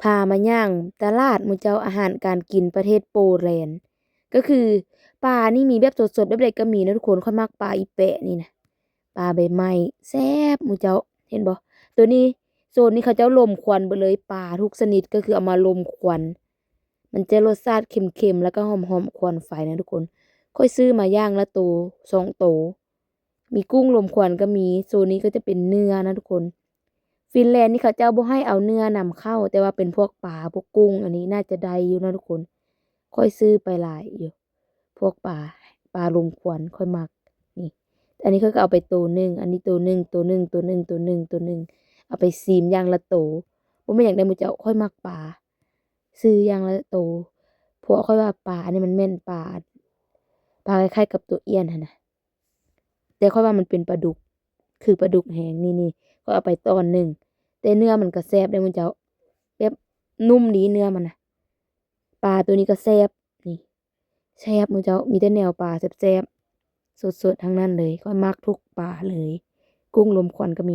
ພາມາຍ່າງຕະຫຼາດໝູ່ເຈົ້າ ອາຫານການກິນປະເທດໂປແລນ ກໍຄືປານີ້ມີແບບສົດໆ ແບບໃດກໍມີນະທຸກຄົນ. ຂ້ອຍມັກປາອີແປະນີ້ນະ ປາໃບໄມ້ ແຊບໝູ່ເຈົ້າ ເຫັນບໍ່? ໂຕນີ້ ໂຊນນີ້ເຂົາເຈົ້າລົມຄວັນເບິດເລີຍ ປາທຸກຊະນິດກໍຄືເອົາມາລົມຄວັນ ມັນຈະລົດຊາດເຄັມໆ ແລ້ວກໍຫອມໆຄວັນໄຟນະທຸກຄົນ. ຂ້ອຍຊື້ມາຢ່າງລະໂຕ ສອງໂຕ ມີກຸ້ງລົມຄວັນກໍມີ. ໂຊນນີ້ກໍຈະເປັນເນື້ອນະທຸກຄົນ. ຟິນແລນນີ້ເຂົາເຈົ້າບໍ່ໃຫ້ເອົາເນື້ອນຳເຂົ້າ ແຕ່ວ່າເປັນພວກປາ ພວກກຸ້ງ ອັນນີ້ໜ້າຈະໄດ້ຢູ່ນະທຸກຄົນ. ຂ້ອຍຊື້ໄປຫຼາຍຢູ່ ພວກປາ ປາລົມຄວັນ ຂ້ອຍມັກ. ນີ້ ອັນນີ້ຂ້ອຍກໍເອົາໄປໂຕໜຶ່ງ ອັນນີ້ໂຕໜຶ່ງ ໂຕໜຶ່ງ ໂຕໜຶ່ງ ໂຕໜຶ່ງ ໂຕໜຶ່ງ ເອົາໄປຊີມຢ່າງລະໂຕ. ບໍ່ແມ່ນຫຍັງໃດໝູ່ເຈົ້າ ຂ້ອຍມັກປາ ຊື້ຢ່າງລະໂຕ ເພາະຂ້ອຍວ່າປາອັນນີ້ມັນແມ່ນປາ ປາຄ້າຍໆກັບຕົວອ່ຽນຫັ້ນນະ ແຕ່ຂ້ອຍວ່າມັນເປັນປາດຸກ ຄືປາດຸກແຮງ. ນີ້ໆ ຂ້ອຍເອົາໄປຕອນໜຶ່ງ ແຕ່ເນື້ອມັນກໍແຊບເດ້ໝູ່ເຈົ້າ ແບບນຸ້ມດີເນື້ອມັນນະ. ປາໂຕນີ້ກໍແຊບ ນີ້ ແຊບໝູ່ເຈົ້າ ມີແຕ່ແນວປາແຊບໆ ສົດໆທັງນັ້ນເລີຍ. ຂ້ອຍມັກທຸກປາເລີຍ ກຸ້ງລົມຄວັນກໍມີ.